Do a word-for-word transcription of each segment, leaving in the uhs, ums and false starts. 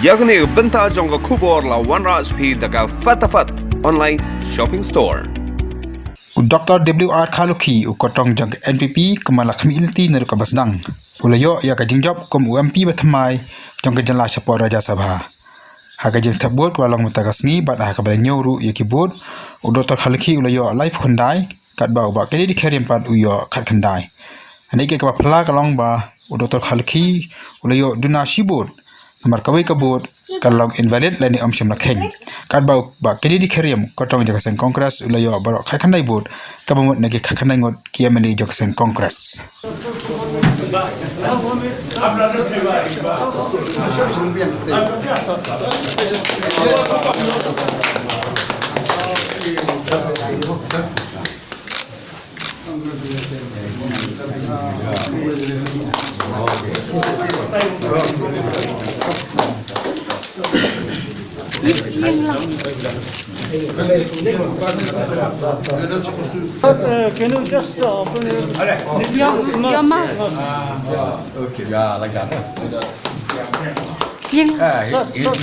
Ïa kane ka bynta jong ka khubor la wanrah sha phi da ka Fatafat Online Shopping Store. U Doktor W R Kharlukhi, u kyrtong jong ka N P P, kumba la khmih lynti naduh kaba sdang, u la ïoh ïa ka jingjop kum u M P ba thymmai jong ka jylla shapoh Rajya Sabha. Ha ka jingthep vote kaba la long mynta ka sngi bad ha kaba la ñiew ruh ïa ki vote, u Doktor Kharlukhi u la ïoh laiphew khyndai, katba u Bah Kennedy Khyriem pat u ïoh khatkhyndai. Hynrei kaba phylla ka long ba u Doktor Kharlukhi u la ïoh duna shi vote, namar kawei ka vote ka long invalid lane ym shym la kheiñ. Katba u Bah Kennedy Khyriem, kyrtong jong ka seng Congress, u la ïoh baroh khatkhyndai vote, kaba mut na ki khatkhyndai ngut ki M L A jong ka seng Congress. Uh, can you just, uh, open your, your mask? Yeah, like that. Yin. Sir, sir.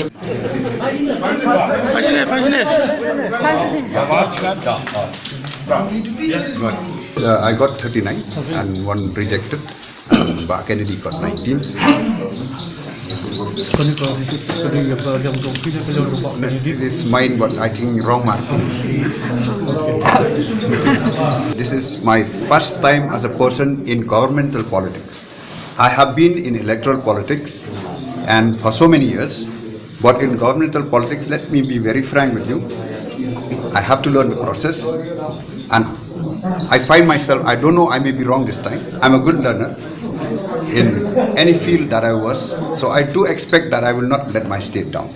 Uh, I got thirty-nine and one rejected. Um, Bah Kennedy got nineteen. It is mine, but I think wrong mark. This is my first time as a person in governmental politics. I have been in electoral politics and for so many years, but in governmental politics, let me be very frank with you, I have to learn the process, and I find myself, I don't know, I may be wrong this time. I'm a good learner in any field that I was, so I do expect that I will not let my state down.